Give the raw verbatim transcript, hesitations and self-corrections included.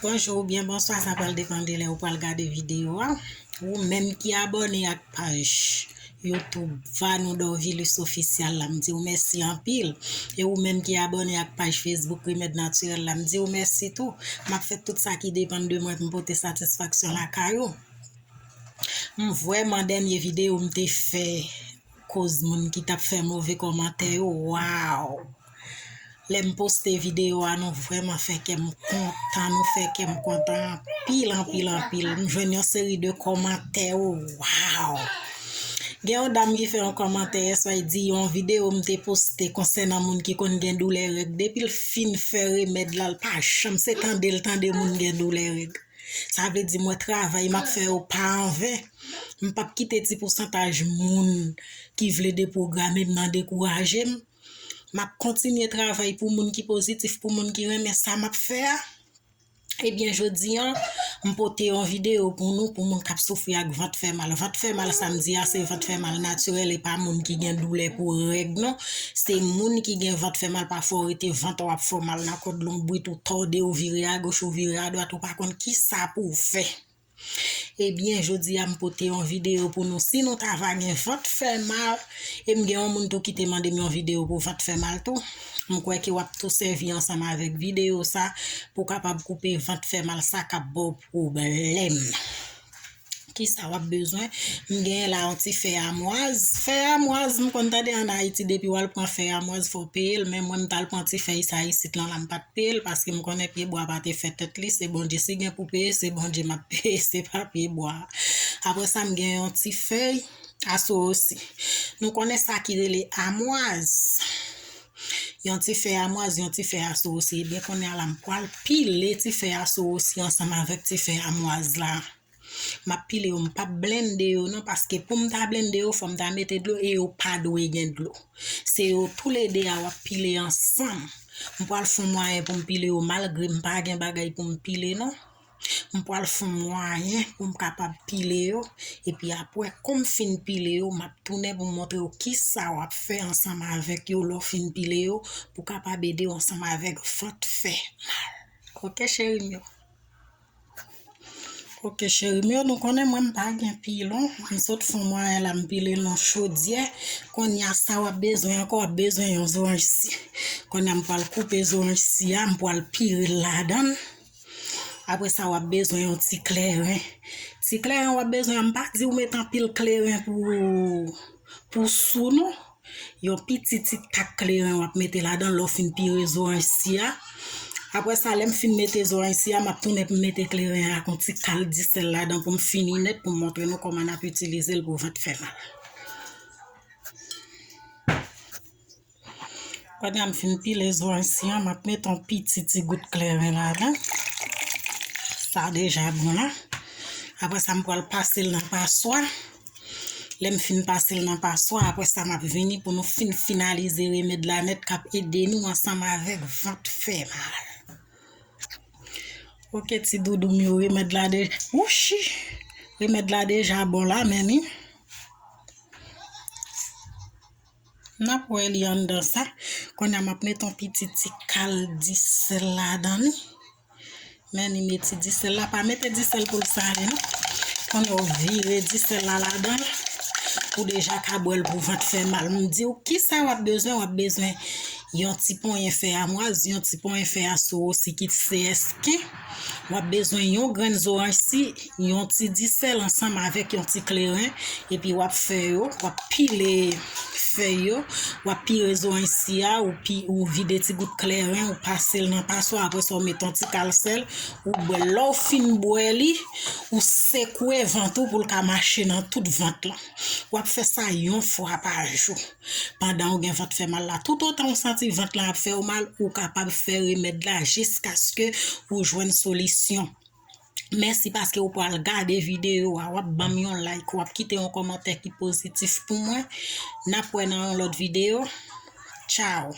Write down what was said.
Bonjou oubyen bonswa, sa pral depann de lè ou pral gade videyo a. Ou menm ki abòne ak paj YouTube Vanou Dorvilus Official la, m di w mèsi anpil. E ou menm ki abòne ak paj Facebook Remèd Natirèl la, m di w mèsi tou. M ap fè tout sa ki depann de mwen pou m pote satisfaksyon lakay ou. M vrèman dènye videyo m te fè koz moun ki t ap fè move kòmantè yo, waw! Lè m poste videyo a, nou vrèman fè kè m kontan, nou fè kè m kontan anpil, anpil, anpil. M jwenn yon seri de kòmantè, waw! Gen yon dam ki fè yon kòmantè yèswa, li di yon videyo m te poste konsènan moun ki konn gen doulè règ. Depi l fin fè remèd la, l pa janm se tande l tande moun gen doulè règ. Sa vle di mwen travay m ap fè yo pa anven. M p ap kite ti pousantaj moun ki vle depwograme m nan dekouraje m. M ap kontinye travay pou moun ki pozitif, pou moun ki renmen sa m ap fè a. Ebyen, jodi a, m pote yon videyo pou nou, pou moun k ap soufri ak vant fè mal. Vant fè mal, sa m di a, se vant fè mal natirèl, e pa moun ki gen doulè pou règ, non. Se moun ki gen vant fè mal, pafwa w rete vant w ap fè w mal nan kòd lonbrit ou, tòde w vire agoch, ou vire adwat, ou pa konn kisa pou w fè. Ebyen, jodi a, m pote yon videyo pou nou. Si nou ta va gen vant fè mal, e m gen yon moun tou ki te mande m yon videyo pou vant fè mal tou, m kwè ke w ap tou sèvi ansanm avèk videyo sa pou w kapab koupe vant fè mal sa k ap ba w pwoblèm. Kisa w ap bezwen? M genyen la yon ti fè amwaz. Fè amwaz, m konn tande ann Ayiti, depi w al pran fè amwaz, fò w peye l, men mwen m t al pran ti fèy sa isit lan la, m pa t peye l, paske m konnen pyebwa pa te fè tèt li, se Bondye. Si gen pou peye, se Bondye m ap peye, se pa pyebwa a. Apre sa, m gen yon ti fèy aswosi. Nou konnen sa ki rele amwaz. Yon ti fè amwaz, yon ti fè aswosi. Ebyen, kounye a la, m pral pile ti fè aswosi ansanm avèk ti fè amwaz la. M ap pile yo, m p ap blende yo non, paske pou m ta blende yo, fò m ta mete dlo e yo pa dwe gen dlo. Se yo toulede a w ap pile ansanm. M pral fè yon mwayen pou m pile yo, malgre m pa gen bagay pou m pile non. M pral fè yon mwayen pou m kapab pile yo, epi apre, kou m fin pile yo, m ap tounen pou m montre w kisa w ap fè ansanm avèk yo lè w fin pile yo, pou kapab ede w ansanm avèk vant fè mal. Oke, cheri m yo? Oke, cheri m yo, nou konnen mwen m pa gen pilon. M sot fè yon mwayen la, m pile nan chodyè. Kounye a, sa w ap bezwen ankò, w ap bezwen yon zoranj si. Kounye a, m pral koupe zoranj si a, m pral pire l ladan l. Apre sa, w ap bezwen yon ti kleren. Ti kleren w ap bezwen an, m pa di w met anpil kleren pou, pou sou non. Yon piti ti tak kleren w ap mete ladan lè w fin pire zoranj si a. Apre sa, lè m fin mete zoranj si a, m ap tounen pou m mete kleren ak yon ti kal disèl ladan pou m fini nèt, pou m montre nou kòman n ap itilize l pou vant fè mal. Pandan m fin pile zoranj si a, m ap mete yon piti ti gout kleren ladan. Sa deja bon la. Apre sa, m pral pase l nan paswa. Lè m fin pase l nan paswa, apre sa, m ap vini pou nou fin finalize remèd la nèt k ap ede nou ansanm avèk vant fè mal. Oke, ti doudou m yo, remèd la de-, wouchi! Remèd la deja bon la, men ni. N ap wè li anndan sa. Kounye a m ap mete yon piti ti kal disèl ladan li. Men ni mete disèl la, pa mete disèl pou l sale non. Kounye a w vire disèl la ladan l, ou deja ka bwè l pou vant fè mal. M di w kisa w ap bezwen, w ap bezwen yon ti ponyen fè amwaz, yon ti ponyen fè aswosi ki se esken. W ap bezwen yon grenn zoranj si, yon ti disèl ansanm avèk yon ti kleren, epi w ap fè yo, w ap pile fèy yo, w ap pire zoranj si a, ou pi-, ou vide ti gout kleren, ou pase l nan paswa, apre sa w met yon ti kal sèl, ou bwè l. Lè w fin bwè li, ou sekwe vant ou pou l ka mache nan tout vant lan. W ap fè sa yon fwa pa jou. Pandan w gen vant fè mal la, toutotan w santi vant lan ap fè w mal, ou kapab fè remèd la jiskaske ou jwenn solisyon. Mèsi paske w pral gade videyo a, w ap ban m yon like, w ap kite yon kòmantè ki pozitif pou mwen. N ap wè nan yon lòt videyo. Tchaw!